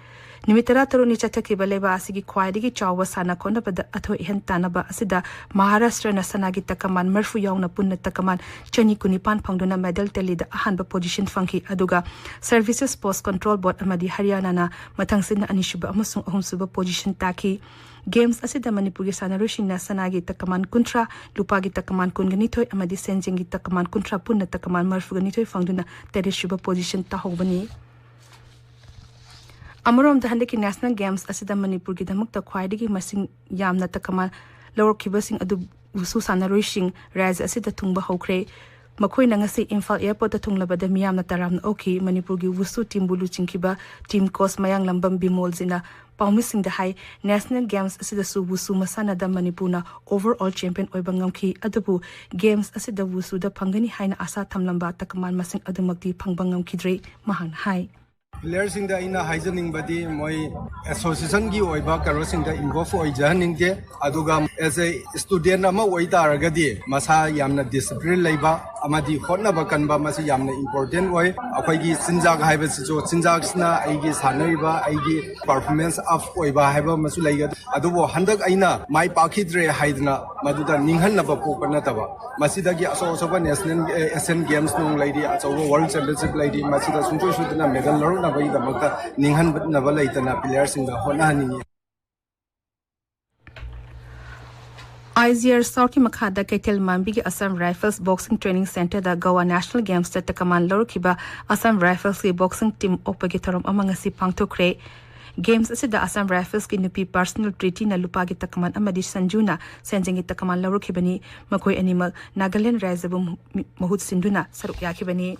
ꯅꯨꯃꯤꯠ ꯇꯔꯥꯇꯔꯨꯛꯅꯤ ꯆꯠꯊꯈꯤꯕ ꯂꯩꯕꯥꯛ ꯑꯁꯤꯒꯤ ꯈ꯭ꯋꯥꯏꯗꯒꯤ ꯆꯥꯎꯕ ꯁꯥꯟꯅ ꯈꯣꯠꯅꯕꯗ ꯑꯊꯣꯏ ꯑꯍꯦꯟ ꯇꯥꯟꯅꯕ ꯑꯁꯤꯗ ꯃꯍꯥꯔꯥꯁꯇ꯭ꯔꯅ ꯁꯅꯥꯒꯤ ꯇꯀꯃꯥꯟ ꯃꯔꯤꯐꯨ ꯌꯥꯎꯅ ꯄꯨꯟꯅ ꯇꯀꯃꯥꯟ ꯆꯅꯤ ꯀꯨꯟꯅꯤꯄꯥꯟ ꯐꯪꯗꯨꯅ medal tallyꯗ ꯑꯍꯥꯟꯕ position ꯐꯪꯈꯤ꯫ ꯑꯗꯨꯒ Services Post Control Board ꯑꯃꯗꯤ ꯍꯔꯤꯌꯥꯅꯥꯅ ꯃꯊꯪꯁꯤꯠꯅ ꯑꯅꯤꯁꯨꯕ ꯑꯃꯁꯨꯡ ꯑꯍꯨꯝꯁꯨꯕ position ꯇꯥꯈꯤ꯫ Games ꯑꯁꯤꯗ ꯃꯅꯤꯄꯨꯔꯒꯤ ꯁꯥꯟꯅꯔꯣꯏꯁꯤꯡꯅ ꯁꯅꯥꯒꯤ ꯇꯀꯃꯥꯟ ꯀꯨꯟꯊ꯭ꯔꯥ, ꯂꯨꯄꯥꯒꯤ ꯇꯀꯃꯥꯟ ꯀꯨꯟꯒ ꯅꯤꯊꯣꯏ ꯑꯃꯗꯤ ꯁꯦꯟꯖꯦꯡꯒꯤ ꯇꯀꯃꯥꯟ ꯀꯨꯟꯊ꯭ꯔꯥ ꯄꯨꯟꯅ ꯇꯀꯃꯥꯟ ꯃꯔꯤꯐꯨꯒ ꯅꯤꯊꯣꯏ ꯐꯪꯗꯨꯅ ꯇꯔꯦꯠꯁꯨꯕ position ꯇꯥꯍꯧꯕꯅꯤ꯫ ꯑꯃꯔꯣꯝꯗ ꯍꯟꯗꯛꯀꯤ National Games ꯑꯁꯤꯗ ꯃꯅꯤꯄꯨꯔꯒꯤꯗꯃꯛꯇ ꯈ꯭ꯋꯥꯏꯗꯒꯤ ꯃꯁꯤꯡ ꯌꯥꯝꯅ ꯇꯀꯃꯥꯟ ꯂꯧꯔꯛꯈꯤꯕꯁꯤꯡ ꯑꯗꯨ ꯋꯨꯁꯨ ꯁꯥꯟꯅꯔꯣꯏꯁꯤꯡ ꯔꯥꯖ꯭ꯌ ꯑꯁꯤꯗ ꯊꯨꯡꯕ ꯍꯧꯈ꯭ꯔꯦ꯫ ꯃꯈꯣꯏꯅ ꯉꯁꯤ ꯏꯝꯐꯥꯜ airportꯇ ꯊꯨꯡꯂꯕꯗ ꯃꯤꯌꯥꯝꯅ ꯇꯔꯥꯝꯅ ꯑꯣꯛꯈꯤ꯫ ꯃꯅꯤꯄꯨꯔꯒꯤ ꯋꯨꯁꯨ teamꯕꯨ ꯂꯨꯆꯤꯡꯈꯤꯕ team coach ꯃꯌꯥꯡꯂꯝꯕꯝ ꯕꯤꯃꯣꯜꯖꯤꯅ ꯄꯥꯎꯃꯤꯁꯤꯡꯗ ꯍꯥꯏ, National Games ꯑꯁꯤꯗꯁꯨ ꯋꯨꯁꯨ ꯃꯁꯥꯟꯅꯗ ꯃꯅꯤꯄꯨꯔꯅ overall champion ꯑꯣꯏꯕ ꯉꯝꯈꯤ꯫ ꯑꯗꯨꯕꯨ Games ꯑꯁꯤꯗ ꯋꯨꯁꯨꯗ ꯐꯪꯒꯅꯤ ꯍꯥꯏꯅ ꯑꯁꯥ ꯊꯝꯂꯝꯕ ꯇꯀꯃꯥꯟ ꯃꯁꯤꯡ ꯑꯗꯨꯃꯛꯇꯤ ꯐꯪꯕ ꯉꯝꯈꯤꯗ꯭ꯔꯦ꯫ ꯃꯍꯥꯛꯅ ꯍꯥꯏ꯫ Playerꯁꯤꯡꯗ ꯑꯩꯅ ꯍꯥꯏꯖꯅꯤꯡꯕꯗꯤ, ꯃꯣꯏ associationꯒꯤ ꯑꯣꯏꯕ ꯀꯩꯅꯣꯁꯤꯡꯗ involve ꯑꯣꯏꯖꯍꯟꯅꯤꯡꯗꯦ꯫ ꯑꯗꯨꯒ as a student ꯑꯃ ꯑꯣꯏꯇꯥꯔꯒꯗꯤ ꯃꯁꯥ ꯌꯥꯝꯅ discipline ꯂꯩꯕ ꯑꯃꯗꯤ ꯍꯣꯠꯅꯕ ꯀꯟꯕ, ꯃꯁꯤ ꯌꯥꯝꯅ important ꯑꯣꯏ꯫ ꯑꯩꯈꯣꯏꯒꯤ ꯆꯤꯟꯖꯥꯛ ꯍꯥꯏꯕꯁꯤꯁꯨ, ꯆꯤꯟꯖꯥꯛꯁꯤꯅ ꯑꯩꯒꯤ ꯁꯥꯟꯅꯔꯤꯕ, ꯑꯩꯒꯤ performance up ꯑꯣꯏꯕ ꯍꯥꯏꯕ ꯑꯃꯁꯨ ꯂꯩꯒꯅꯤ꯫ ꯑꯗꯨꯕꯨ ꯍꯟꯗꯛ ꯑꯩꯅ ꯃꯥꯏ ꯄꯥꯛꯈꯤꯗ꯭ꯔꯦ ꯍꯥꯏꯗꯅ ꯃꯗꯨꯗ ꯅꯤꯡꯍꯟꯅꯕ ꯄꯣꯛꯄ ꯅꯠꯇꯕ, ꯃꯁꯤꯗꯒꯤ ꯑꯆꯧ ꯑꯆꯧꯕ national, ꯑꯦ, Asian Games ꯅꯨꯡ ꯂꯩꯔꯤ, ꯑꯆꯧꯕ World Championship ꯂꯩꯔꯤ, ꯃꯁꯤꯗ ꯁꯨꯡꯁꯣꯏ ꯁꯣꯏꯗꯅ medal ꯂꯧꯔꯛꯅꯕꯒꯤꯗꯃꯛꯇ ꯅꯤꯡꯍꯟꯅꯕ ꯂꯩꯇꯅ playerꯁꯤꯡꯗ ꯍꯣꯠꯅꯍꯟꯅꯤꯡꯏ꯫ IGR Southꯀꯤ ꯃꯈꯥꯗ ꯀꯩꯊꯦꯜ ꯃꯥꯟꯕꯤꯒꯤ Assam Rifles Boxing Training Centreꯗ Goa National Gamesꯇ ꯇꯀꯃꯥꯟ ꯂꯧꯔꯛꯈꯤꯕ Assam Riflesꯀꯤ boxing team ꯑꯣꯛꯄꯒꯤ ꯊꯧꯔꯝ ꯑꯃ ꯉꯁꯤ ꯄꯥꯡꯊꯣꯛꯈ꯭ꯔꯦ꯫ Games ꯑꯁꯤꯗ Assam Riflesꯀꯤ ꯅꯨꯄꯤ personal Preetyꯅ ꯂꯨꯄꯥꯒꯤ ꯇꯀꯃꯥꯟ ꯑꯃꯗꯤ ꯁꯟꯖꯨꯅ ꯁꯦꯟꯖꯦꯡꯒꯤ ꯇꯀꯃꯥꯟ ꯂꯧꯔꯛꯈꯤꯕꯅꯤ꯫ ꯃꯈꯣꯏ ꯑꯅꯤꯃꯛ ꯅꯥꯒꯥꯂꯦꯟ ꯔꯥꯏꯖ꯭ꯌꯕꯨ ꯃꯍꯨꯠ ꯁꯤꯟꯗꯨꯅ ꯁꯔꯨꯛ ꯌꯥꯈꯤꯕꯅꯤ꯫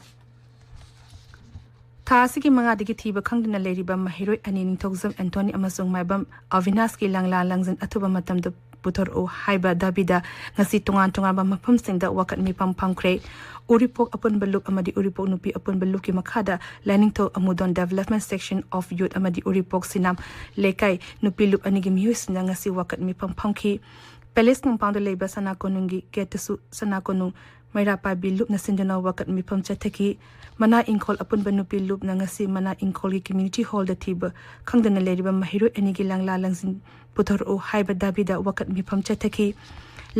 ꯊꯥ ꯑꯁꯤꯒꯤ ꯃꯉꯥꯗꯒꯤ ꯊꯤꯕ ꯈꯪꯗꯅ ꯂꯩꯔꯤꯕ ꯃꯍꯩꯔꯣꯏ ꯑꯅꯤ ꯅꯤꯡꯊꯧꯖꯝ ꯑꯦꯟꯊꯣꯅꯤ ꯑꯃꯁꯨꯡ ꯃꯥꯏꯕꯝ ꯑꯕꯤꯅꯥꯁꯀꯤ ꯂꯪꯂꯥ ꯂꯪꯖꯟ ꯑꯊꯨꯕ ꯃꯇꯝꯗ ꯄꯨꯊꯣꯔꯛꯎ ꯍꯥꯏꯕ ꯗꯥꯕꯤꯗ ꯉꯁꯤ ꯇꯣꯉꯥꯟ ꯇꯣꯉꯥꯟꯕ ꯃꯐꯝꯁꯤꯡꯗ ꯋꯥꯀꯠ ꯃꯤꯐꯝ ꯐꯝꯈ꯭ꯔꯦ꯫ ꯎꯔꯤꯄꯣꯛ ꯑꯄꯨꯟꯕ ꯂꯨꯞ ꯑꯃꯗꯤ ꯎꯔꯤꯄꯣꯛ ꯅꯨꯄꯤ ꯑꯄꯨꯟꯕ ꯂꯨꯞꯀꯤ ꯃꯈꯥꯗ ꯂꯥꯏꯅꯤꯡꯊꯧ ꯑꯃꯨꯗꯣꯟ Development Section of Youth ꯑꯃꯗꯤ ꯎꯔꯤꯄꯣꯛ ꯁꯤꯅꯥꯝ ꯂꯩꯀꯥꯏ ꯅꯨꯄꯤ ꯂꯨꯞ ꯑꯅꯤꯒꯤ ꯃꯤꯑꯣꯏꯁꯤꯡꯅ ꯉꯁꯤ ꯋꯥꯀꯠ ꯃꯤꯐꯝ ꯐꯝꯈꯤ꯫ Palace compoundꯗ ꯂꯩꯕ ꯁꯅꯥ ꯀꯣꯅꯨꯡꯒꯤ gateꯇꯁꯨ ꯁꯅꯥ ꯀꯣꯅꯨꯡ ꯃꯩꯔꯥ ꯄꯥꯏꯕꯤ ꯂꯨꯞꯅ ꯁꯤꯟꯗꯨꯅ ꯋꯥꯀꯠ ꯃꯤꯐꯝ ꯆꯠꯊꯈꯤ꯫ ꯃꯅꯥ ꯏꯪꯈꯣꯜ ꯑꯄꯨꯟꯕ ꯅꯨꯄꯤ ꯂꯨꯞꯅ ꯉꯁꯤ ꯃꯅꯥ ꯏꯪꯈꯣꯜꯒꯤ ꯀꯝꯃ꯭ꯌꯨꯅꯤꯇꯤ ꯍꯣꯜꯗ ꯊꯤꯕ ꯈꯪꯗꯅ ꯂꯩꯔꯤꯕ ꯃꯍꯩꯔꯣꯏ ꯑꯅꯤꯒꯤ ꯂꯪꯂꯥ ꯂꯪꯖꯤꯟ ꯄꯨꯊꯣꯔꯛꯎ ꯍꯥꯏꯕ ꯗꯥꯕꯤꯗ ꯋꯥꯀꯠ ꯃꯤꯐꯝ ꯆꯠꯊꯈꯤ꯫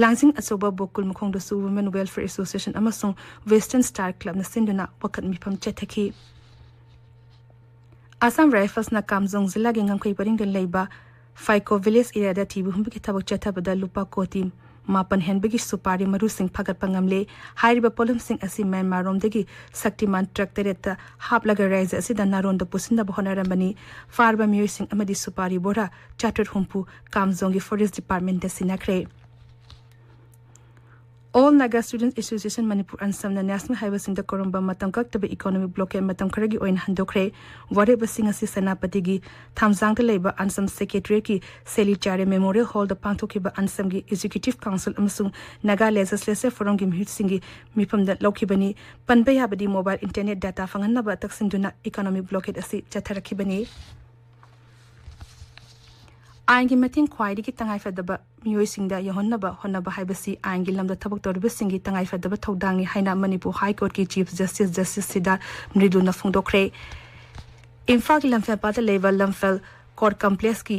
ꯂꯥꯡꯖꯤꯡ ꯑꯆꯧꯕ ꯕꯣꯀꯨꯜ ꯃꯈꯣꯡꯗꯁꯨ Women Welfare Association ꯑꯃꯁꯨꯡ Western Star Clubꯅ ꯁꯤꯟꯗꯨꯅ ꯋꯥꯀꯠ ꯃꯤꯐꯝ ꯆꯠꯊꯈꯤ꯫ ꯑꯁꯥꯝ ꯔꯥꯏꯐꯜꯁꯅ ꯀꯥꯝꯖꯣꯡ ꯖꯤꯂꯥꯒꯤ ꯉꯝꯈꯩ ꯄꯔꯤꯡꯗ ꯂꯩꯕ ꯐꯥꯏꯀꯣ ꯚꯤꯂꯦꯖ ꯑꯦꯔꯤꯌꯥꯗ ꯊꯤꯕ ꯍꯨꯝꯕꯒꯤ ꯊꯕꯛ ꯆꯠꯊꯕꯗ ꯂꯨꯄꯥ ꯀꯣꯇꯤ ꯃꯥꯄꯟ ꯍꯦꯟꯕꯒꯤ ꯁꯨꯄꯥꯔꯤ ꯃꯔꯨꯁꯤꯡ ꯐꯥꯒꯠꯄ ꯉꯝꯂꯦ꯫ ꯍꯥꯏꯔꯤꯕ ꯄꯣꯠꯂꯝꯁꯤꯡ ꯑꯁꯤ ꯃ꯭ꯌꯥꯟꯃꯥꯔꯔꯣꯝꯗꯒꯤ ꯁꯛꯇꯤꯃꯥꯟ ꯇ꯭ꯔꯛ ꯇꯔꯦꯠꯇ ꯍꯥꯞꯂꯒ ꯔꯥꯏꯖ꯭ꯌ ꯑꯁꯤꯗ ꯅꯥꯔꯣꯟꯗ ꯄꯨꯁꯤꯟꯅꯕ ꯍꯣꯠꯅꯔꯝꯕꯅꯤ꯫ ꯐꯥꯔꯕ ꯃꯤꯑꯣꯏꯁꯤꯡ ꯑꯃꯗꯤ ꯁꯨꯄꯥꯔꯤ ꯕꯣꯔꯥ ꯆꯥꯇ꯭ꯔꯦꯠ ꯍꯨꯝꯐꯨ ꯀꯥꯝꯖꯣꯡꯒꯤ ꯐꯣꯔꯦꯁ ꯗꯤꯄꯥꯔꯠꯃꯦꯟꯇ ꯁꯤꯟꯅꯈ꯭ꯔꯦ꯫ All Naga Students Association Manipur ꯑꯟꯁꯝꯅ ꯅꯦꯁꯅꯦꯜ ꯍꯥꯏꯋꯦꯁꯤꯡꯗ ꯀꯧꯔꯝꯕ ꯃꯇꯝ ꯀꯛꯇꯕ ꯏꯀꯣꯅꯣꯃꯤꯛ ꯕ꯭ꯂꯣꯀꯦꯠ ꯃꯇꯝ ꯈꯔꯒꯤ ꯑꯣꯏꯅ ꯍꯟꯗꯣꯛꯈ꯭ꯔꯦ꯫ ꯋꯥꯔꯦꯞ ꯑꯁꯤ ꯉꯁꯤ ꯁꯦꯅꯥꯄꯇꯤꯒꯤ ꯊꯥꯝꯖꯥꯡꯗ ꯂꯩꯕ ꯑꯟꯁꯝ ꯁꯦꯀ꯭ꯔꯦꯇꯔꯤꯌꯦꯠꯀꯤ ꯁꯦꯂꯤꯆꯥꯔꯦ ꯃꯦꯃꯣꯔꯤꯌꯦꯜ ꯍꯣꯜꯗ ꯄꯥꯡꯊꯣꯛꯈꯤꯕ ꯑꯟꯁꯝꯒꯤ ꯑꯦꯛꯖꯤꯀ꯭ꯌꯨꯇꯤꯚ ꯀꯥꯎꯟꯁꯤꯜ ꯑꯃꯁꯨꯡ ꯅꯥꯒꯥ ꯂꯦꯖꯤꯁꯂꯦꯆꯔ ꯐꯣꯔꯝꯒꯤ ꯃꯤꯍꯨꯠꯁꯤꯡꯒꯤ ꯃꯤꯐꯝꯗ ꯂꯧꯈꯤꯕꯅꯤ꯫ ꯄꯟꯕ ꯌꯥꯕꯗꯤ ꯃꯣꯕꯥꯏꯜ ꯏꯟꯇꯔꯅꯦꯠ ꯗꯥꯇꯥ ꯐꯪꯍꯟꯅꯕ ꯇꯛꯁꯤꯟꯗꯨꯅ ꯏꯀꯣꯅꯣꯃꯤꯛ ꯕ꯭ꯂꯣꯀꯦꯠ ꯑꯁꯤ ꯆꯠꯊꯔꯛꯈꯤꯕꯅꯤ꯫ ꯑꯥꯏꯟꯒꯤ ꯃꯇꯦꯡ ꯈ꯭ꯋꯥꯏꯗꯒꯤ ꯇꯉꯥꯏꯐꯗꯕ ꯃꯤꯑꯣꯏꯁꯤꯡꯗ ꯌꯧꯍꯟꯅꯕ ꯍꯣꯠꯅꯕ ꯍꯥꯏꯕꯁꯤ ꯑꯥꯏꯟꯒꯤ ꯂꯝꯗ ꯊꯕꯛ ꯇꯧꯔꯤꯕꯁꯤꯡꯒꯤ ꯇꯉꯥꯏꯐꯗꯕ ꯊꯧꯗꯥꯡꯅꯤ ꯍꯥꯏꯅ ꯃꯅꯤꯄꯨꯔ ꯍꯥꯏ ꯀꯣꯔꯠꯀꯤ ꯆꯤꯐ ꯖꯁꯇꯤꯁ ꯖꯁꯇꯤꯁ ꯁꯤꯗꯥꯔꯊ ꯃ꯭ꯔꯤꯗꯨꯅ ꯐꯣꯡꯗꯣꯛꯈ꯭ꯔꯦ꯫ ꯏꯝꯐꯥꯜꯒꯤ ꯂꯝꯐꯦꯜꯄꯥꯠꯇ ꯂꯩꯕ ꯂꯝꯐꯦꯜ ꯀꯣꯔꯠ ꯀꯝꯄ꯭ꯂꯦꯛꯁꯀꯤ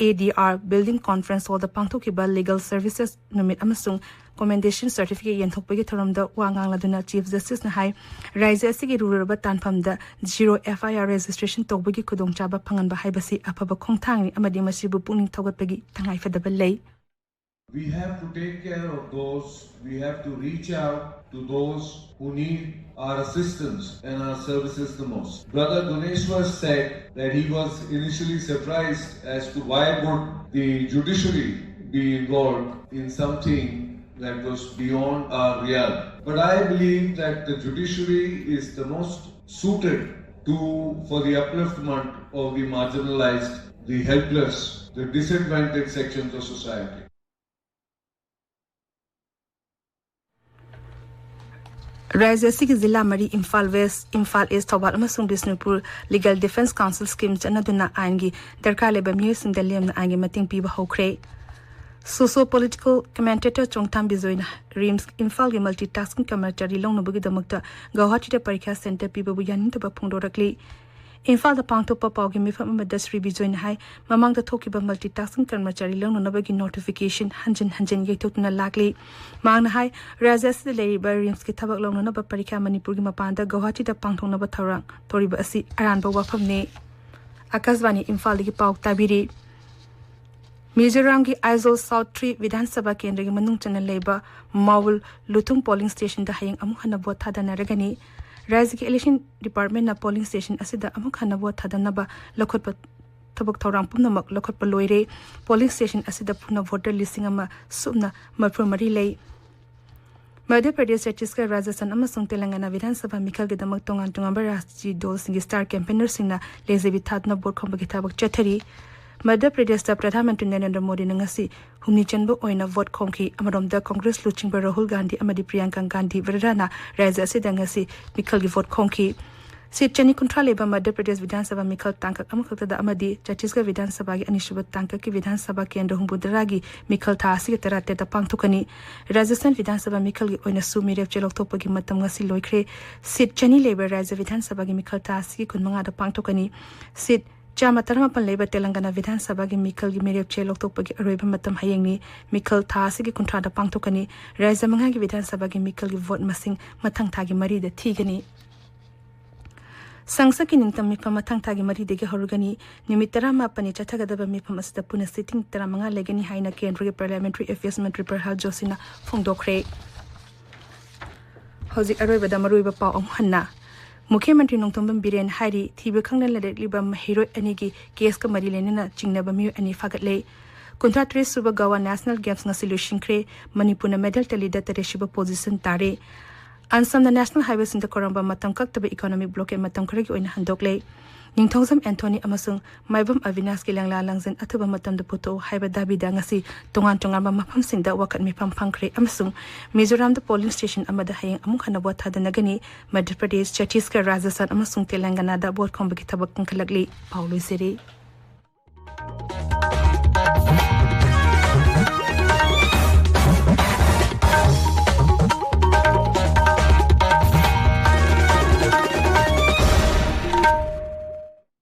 ADR building conference hallꯗ ꯄꯥꯡꯊꯣꯛꯈꯤꯕ ꯂꯤꯒꯜ ꯁꯔꯚꯤꯁꯦꯁ ꯅꯨꯃꯤꯠ ꯑꯃꯁꯨꯡ ꯀꯣꯃꯦꯟꯗꯦꯁꯟ ꯁꯔꯇꯤꯐꯤꯀꯦꯠ ꯌꯦꯟꯊꯣꯛꯄꯒꯤ ꯊꯧꯔꯝꯗ ꯋꯥ ꯉꯥꯡꯂꯗꯨꯅ ꯆꯤꯐ ꯖꯁꯇꯤꯁꯅ ꯍꯥꯏ, ꯔꯥꯏꯖ꯭ꯌ ꯑꯁꯤꯒꯤ ꯂꯨꯔꯕ ꯇꯥꯟꯐꯝꯗ ꯖꯤꯔꯣ FIR registration ꯇꯧꯕꯒꯤ ꯈꯨꯗꯣꯡꯆꯥꯕ ꯐꯪꯍꯟꯕ ꯍꯥꯏꯕꯁꯤ ꯑꯐꯕ ꯈꯣꯡꯊꯥꯡꯅꯤ ꯑꯃꯗꯤ ꯃꯁꯤꯕꯨ ꯄꯨꯛꯅꯤꯡ ꯊꯧꯒꯠꯄꯒꯤ ꯇꯉꯥꯏꯐꯗꯕ ꯂꯩ꯫ We have to take care of those, we have to reach out to those who need our assistance and our services the most. Brother Guneshwar said that he was initially surprised as to why would the judiciary be involved in something that was beyond our realm. But I believe that the judiciary is the most suited to, for the upliftment of the marginalized, the helpless, the disadvantaged sections of society. ꯔꯥꯏꯖ꯭ꯌ ꯑꯁꯤꯒꯤ ꯖꯤꯂꯥ ꯃꯔꯤ, Imphal west, Imphal ꯏꯁ, ꯊꯧꯕꯥꯜ ꯑꯃꯁꯨꯡ Bishnupur, legal defence council scheme ꯆꯠꯅꯗꯨꯅ ꯑꯥꯏꯟꯒꯤ ꯗꯔꯀꯥꯔ ꯂꯩꯕ ꯃꯤꯑꯣꯏꯁꯤꯡꯗ ꯂꯦꯝꯅ ꯑꯥꯏꯟꯒꯤ ꯃꯇꯦꯡ ꯄꯤꯕ ꯍꯧꯈ꯭ꯔꯦ꯫ Socio-political commentator ꯆꯣꯡꯊꯥꯝ ꯕꯤꯖꯣꯏꯅ ꯔꯤꯝꯁ ꯏꯝꯐꯥꯜꯒꯤ ꯃꯜꯇꯤ ꯇꯥꯁꯀꯤꯡ ꯀꯔꯃꯆꯥꯔꯤ ꯂꯧꯅꯕꯒꯤꯗꯃꯛꯇ ꯒꯧꯍꯥꯇꯤꯗ ꯄꯔꯤꯈ꯭ꯌꯥ ꯁꯦꯟꯇꯔ ꯄꯤꯕꯕꯨ ꯌꯥꯅꯤꯡꯗꯕ ꯐꯣꯡꯗꯣꯔꯛꯂꯤ꯫ ꯏꯝꯐꯥꯜꯗ ꯄꯥꯡꯊꯣꯛꯄ ꯄꯥꯎꯒꯤ ꯃꯤꯐꯝ ꯑꯃꯗ ꯁ꯭ꯔꯤ ꯕꯤꯖꯣꯏꯅ ꯍꯥꯏ, ꯃꯃꯥꯡꯗ ꯊꯣꯛꯈꯤꯕ ꯃꯜꯇꯤ ꯇꯥꯁꯀꯤꯡ ꯀꯔꯃꯆꯥꯔꯤ ꯂꯧꯅꯅꯕꯒꯤ ꯅꯣꯇꯤꯐꯤꯀꯦꯁꯟ ꯍꯟꯖꯤꯟ ꯍꯟꯖꯤꯟ ꯌꯩꯊꯣꯛꯇꯨꯅ ꯂꯥꯛꯂꯤ꯫ ꯃꯍꯥꯛꯅ ꯍꯥꯏ, ꯔꯥꯖ꯭ꯌ ꯑꯁꯤꯗ ꯂꯩꯔꯤꯕ ꯔꯤꯝꯁꯀꯤ ꯊꯕꯛ ꯂꯧꯅꯅꯕ ꯄꯔꯤꯈ꯭ꯌꯥ ꯃꯅꯤꯄꯨꯔꯒꯤ ꯃꯄꯥꯟꯗ ꯒꯧꯍꯥꯇꯤꯗ ꯄꯥꯡꯊꯣꯛꯅꯕ ꯊꯧꯔꯥꯡ ꯇꯧꯔꯤꯕ ꯑꯁꯤ ꯑꯔꯥꯟꯕ ꯋꯥꯐꯝꯅꯤ꯫ ꯑꯀꯥꯁꯕꯥꯅꯤ ꯏꯝꯐꯥꯜꯗꯒꯤ ꯄꯥꯎ ꯇꯥꯕꯤꯔꯤ꯫ ꯃꯤꯖꯣꯔꯥꯝꯒꯤ ꯑꯥꯏꯖꯣꯜ ꯁꯥꯎꯠ ꯊ꯭ꯔꯤ ꯕꯤꯙꯥꯟ ꯁꯚꯥ ꯀꯦꯟꯗ꯭ꯔꯒꯤ ꯃꯅꯨꯡ ꯆꯟꯅ ꯂꯩꯕ ꯃꯥꯎꯜ ꯂꯨꯊꯨꯡ ꯄꯣꯂꯤꯡ ꯁ꯭ꯇꯦꯁꯟꯗ ꯍꯌꯦꯡ ꯑꯃꯨꯛ ꯍꯟꯅ ꯚꯣꯠ ꯊꯥꯗꯅꯔꯒꯅꯤ꯫ ꯔꯥꯖ꯭ꯌꯒꯤ ꯏꯂꯦꯛꯁꯟ ꯗꯤꯄꯥꯔꯠꯃꯦꯟꯅ ꯄꯣꯂꯤꯡ ꯁ꯭ꯇꯦꯁꯟ ꯑꯁꯤꯗ ꯑꯃꯨꯛ ꯍꯟꯅ ꯚꯣꯠ ꯊꯥꯗꯅꯕ ꯂꯧꯈꯠꯄ ꯊꯕꯛ ꯊꯧꯔꯥꯡ ꯄꯨꯝꯅꯃꯛ ꯂꯧꯈꯠꯄ ꯂꯣꯏꯔꯦ꯫ ꯄꯣꯂꯤꯡ ꯁ꯭ꯇꯦꯁꯟ ꯑꯁꯤꯗ ꯄꯨꯟꯅ ꯚꯣꯇꯔ ꯂꯤꯁꯤꯡ ꯑꯃ ꯁꯨꯞꯅ ꯃꯔꯤꯐꯨ ꯃꯔꯤ ꯂꯩ꯫ ꯃꯙ꯭ꯌ ꯄ꯭ꯔꯗꯦꯁ, ꯆꯇꯤꯁꯒꯔ, ꯔꯥꯖꯁꯊꯥꯟ ꯑꯃꯁꯨꯡ ꯇꯦꯂꯪꯒꯥꯅꯥ ꯕꯤꯙꯥꯟ ꯁꯚꯥ ꯃꯤꯈꯜꯒꯤꯗꯃꯛ ꯇꯣꯉꯥꯟ ꯇꯣꯉꯥꯟꯕ ꯔꯥꯖꯅꯤꯇꯤ ꯗꯜꯁꯤꯡꯒꯤ ꯁ꯭ꯇꯥꯔ ꯀꯦꯝꯄꯦꯟꯅꯔꯁꯤꯡꯅ ꯂꯩꯖꯕꯤ ꯊꯥꯗꯨꯅ ꯚꯣꯠ ꯈꯣꯝꯕꯒꯤ ꯊꯕꯛ ꯆꯠꯊꯔꯤ꯫ ꯃꯙ꯭ꯌ ꯄ꯭ꯔꯗꯦꯁꯇ ꯄ꯭ꯔꯙꯥꯟ ꯃꯟꯇ꯭ꯔꯤ ꯅꯔꯦꯟꯗ꯭ꯔ ꯃꯣꯗꯤꯅ ꯉꯁꯤ ꯍꯨꯝꯅꯤ ꯆꯟꯕ ꯑꯣꯏꯅ ꯚꯣꯠ ꯈꯣꯝꯈꯤ꯫ ꯑꯃꯔꯣꯝꯗ ꯀꯪꯒ꯭ꯔꯦꯁ ꯂꯨꯆꯤꯡꯕ ꯔꯥꯍꯨꯜ ꯒꯥꯟꯙꯤ ꯑꯃꯗꯤ ꯄ꯭ꯔꯤꯌꯥꯡꯀꯥ ꯒꯥꯟꯙꯤ ꯋꯗ꯭ꯔꯥꯅ ꯔꯥꯖ꯭ꯌ ꯑꯁꯤꯗ ꯉꯁꯤ ꯃꯤꯈꯜꯒꯤ ꯚꯣꯠ ꯈꯣꯝꯈꯤ꯫ ꯁꯤꯠ ꯆꯅꯤ ꯀꯨꯟꯊ꯭ꯔꯥ ꯂꯩꯕ ꯃꯙ꯭ꯌ ꯄ꯭ꯔꯗꯦꯁ ꯕꯤꯙꯥꯟ ꯁꯚꯥ ꯃꯤꯈꯜ ꯇꯥꯡꯀꯛ ꯑꯃꯈꯛꯇꯗ ꯑꯃꯗꯤ ꯆꯇꯤꯁꯒꯔ ꯕꯤꯙꯥꯟ ꯁꯚꯥꯒꯤ ꯑꯅꯤꯁꯨꯕ ꯇꯥꯡꯀꯛꯀꯤ ꯕꯤꯙꯥꯟ ꯁꯚꯥ ꯀꯦꯟꯗ꯭ꯔ ꯍꯨꯝꯐꯨꯇꯔꯥꯒꯤ ꯃꯤꯈꯜ ꯊꯥ ꯑꯁꯤꯒꯤ ꯇꯔꯥꯇꯔꯦꯠꯇ ꯄꯥꯡꯊꯣꯛꯀꯅꯤ꯫ ꯔꯥꯖꯁꯊꯥꯟ ꯕꯤꯙꯥꯟ ꯁꯚꯥ ꯃꯤꯈꯜꯒꯤ ꯑꯣꯏꯅꯁꯨ ꯃꯤꯔꯦꯞ ꯆꯦ ꯂꯧꯊꯣꯛꯄꯒꯤ ꯃꯇꯝ ꯉꯁꯤ ꯂꯣꯏꯈ꯭ꯔꯦ꯫ ꯁꯤꯠ ꯆꯅꯤ ꯂꯩꯕ ꯔꯥꯖ꯭ꯌ ꯕꯤꯙꯥꯟ ꯁꯚꯥꯒꯤ ꯃꯤꯈꯜ ꯊꯥ ꯑꯁꯤꯒꯤ ꯀꯨꯟꯃꯉꯥꯗ ꯄꯥꯡꯊꯣꯛꯀꯅꯤ꯫ ꯁꯤꯠ ꯆꯥꯝꯃ ꯇꯔꯥꯃꯥꯄꯟ ꯂꯩꯕ ꯇꯦꯂꯪꯒꯥꯅꯥ ꯕꯤꯙꯥꯟ ꯁꯚꯥꯒꯤ ꯃꯤꯈꯜꯒꯤ ꯃꯤꯔꯦꯞ ꯆꯦ ꯂꯧꯊꯣꯛꯄꯒꯤ ꯑꯔꯣꯏꯕ ꯃꯇꯝ ꯍꯌꯦꯡꯅꯤ꯫ ꯃꯤꯈꯜ ꯊꯥ ꯑꯁꯤꯒꯤ ꯀꯨꯟꯊ꯭ꯔꯥꯗ ꯄꯥꯡꯊꯣꯛꯀꯅꯤ꯫ ꯔꯥꯖ꯭ꯌ ꯃꯉꯥꯒꯤ ꯕꯤꯙꯥꯟ ꯁꯚꯥꯒꯤ ꯃꯤꯈꯜꯒꯤ ꯚꯣꯠ ꯃꯁꯤꯡ ꯃꯊꯪ ꯊꯥꯒꯤ ꯃꯔꯤꯗ ꯊꯤꯒꯅꯤ꯫ ꯁꯪꯁꯠꯀꯤ ꯅꯤꯡꯇꯝ ꯃꯤꯐꯝ ꯃꯊꯪ ꯊꯥꯒꯤ ꯃꯔꯤꯗꯒꯤ ꯍꯧꯔꯒꯅꯤ꯫ ꯅꯨꯃꯤꯠ ꯇꯔꯥꯃꯥꯄꯟꯅꯤ ꯆꯠꯊꯒꯗꯕ ꯃꯤꯐꯝ ꯑꯁꯤꯗ ꯄꯨꯟꯅ ꯁꯤꯇꯤꯡ ꯇꯔꯥꯃꯉꯥ ꯂꯩꯒꯅꯤ ꯍꯥꯏꯅ ꯀꯦꯟꯗ꯭ꯔꯒꯤ ꯄꯥꯔꯂꯤꯌꯥꯃꯦꯟꯇꯔꯤ ꯑꯦꯐꯤꯌꯔꯁ ꯃꯟꯇ꯭ꯔꯤ ꯄ꯭ꯔꯍꯥꯜ ꯖꯣꯁꯤꯅ ꯐꯣꯡꯗꯣꯛꯈ꯭ꯔꯦ꯫ ꯍꯧꯖꯤꯛ ꯑꯔꯣꯏꯕꯗ ꯃꯔꯨꯑꯣꯏꯕ ꯄꯥꯎ ꯑꯃꯨꯛ ꯍꯟꯅ꯫ ꯃꯨꯈ꯭ꯌ ꯃꯟꯇ꯭ꯔꯤ ꯅꯣꯡꯊꯣꯝꯕꯝ ꯕꯤꯔꯦꯟ ꯍꯥꯏꯔꯤ, ꯊꯤꯕ ꯈꯪꯗꯅ ꯂꯩꯔꯛꯂꯤꯕ ꯃꯍꯩꯔꯣꯏ ꯑꯅꯤꯒꯤ ꯀꯦꯁꯀ ꯃꯔꯤ ꯂꯩꯅꯅ ꯆꯤꯡꯅꯕ ꯃꯤꯑꯣꯏ ꯑꯅꯤ ꯐꯥꯒꯠꯂꯦ꯫ ꯀꯨꯟꯊ꯭ꯔꯥ ꯇꯔꯦꯠ ꯁꯨꯕ ꯒꯋꯥ ꯅꯦꯁꯅꯦꯜ ꯒꯦꯝꯁ ꯉꯁꯤ ꯂꯣꯏꯁꯤꯟꯈ꯭ꯔꯦ꯫ ꯃꯅꯤꯄꯨꯔꯅ ꯃꯦꯗꯜ ꯇꯦꯂꯤꯗ ꯇꯔꯦꯠ ꯁꯨꯕ ꯄꯣꯖꯤꯁꯟ ꯇꯥꯔꯦ꯫ ꯑꯟꯁꯝꯅ ꯅꯦꯁꯅꯦꯜ ꯍꯥꯏꯋꯦꯁꯤꯡꯗ ꯈꯨꯔꯝꯕ ꯃꯇꯝ ꯀꯛꯇꯕ ꯏꯀꯣꯅꯣꯃꯤꯛ ꯕ꯭ꯂꯣꯀꯦꯗ ꯃꯇꯝ ꯈꯔꯒꯤ ꯑꯣꯏꯅ ꯍꯟꯗꯣꯛꯂꯦ꯫ ꯅꯤꯡꯊꯧꯖꯝ ꯑꯦꯟꯊꯣꯅꯤ ꯑꯃꯁꯨꯡ ꯃꯥꯏꯕꯝ ꯑꯕꯤꯅꯥꯁꯀꯤ ꯂꯪꯂꯥ ꯂꯪꯖꯟ ꯑꯊꯨꯕ ꯃꯇꯝꯗ ꯄꯨꯊꯣꯛꯎ ꯍꯥꯏꯕ ꯗꯥꯕꯤꯗ ꯉꯁꯤ ꯇꯣꯉꯥꯟ ꯇꯣꯉꯥꯟꯕ ꯃꯐꯝꯁꯤꯡꯗ ꯋꯥꯀꯠ ꯃꯤꯐꯝ ꯐꯪꯈ꯭ꯔꯦ ꯑꯃꯁꯨꯡ ꯃꯤꯖꯣꯔꯥꯝꯗ ꯄꯣꯂꯤꯡ ꯁ꯭ꯇꯦꯁꯟ ꯑꯃꯗ ꯍꯌꯦꯡ ꯑꯃꯨꯛ ꯍꯟꯅ ꯚꯣꯠ ꯊꯥꯗꯅꯒꯅꯤ꯫ ꯃꯙ꯭ꯌ ꯄ꯭ꯔꯗꯦꯁ, ꯆꯇꯤꯁꯒꯔ, ꯔꯥꯖꯁꯊꯥꯟ ꯑꯃꯁꯨꯡ ꯇꯦꯂꯪꯒꯥꯅꯥꯗ ꯚꯣꯠ ꯈꯣꯝꯕꯒꯤ ꯊꯕꯛ ꯀꯟꯈꯠꯂꯛꯂꯤ꯫ ꯄꯥꯎ ꯂꯣꯏꯁꯤꯔꯤ꯫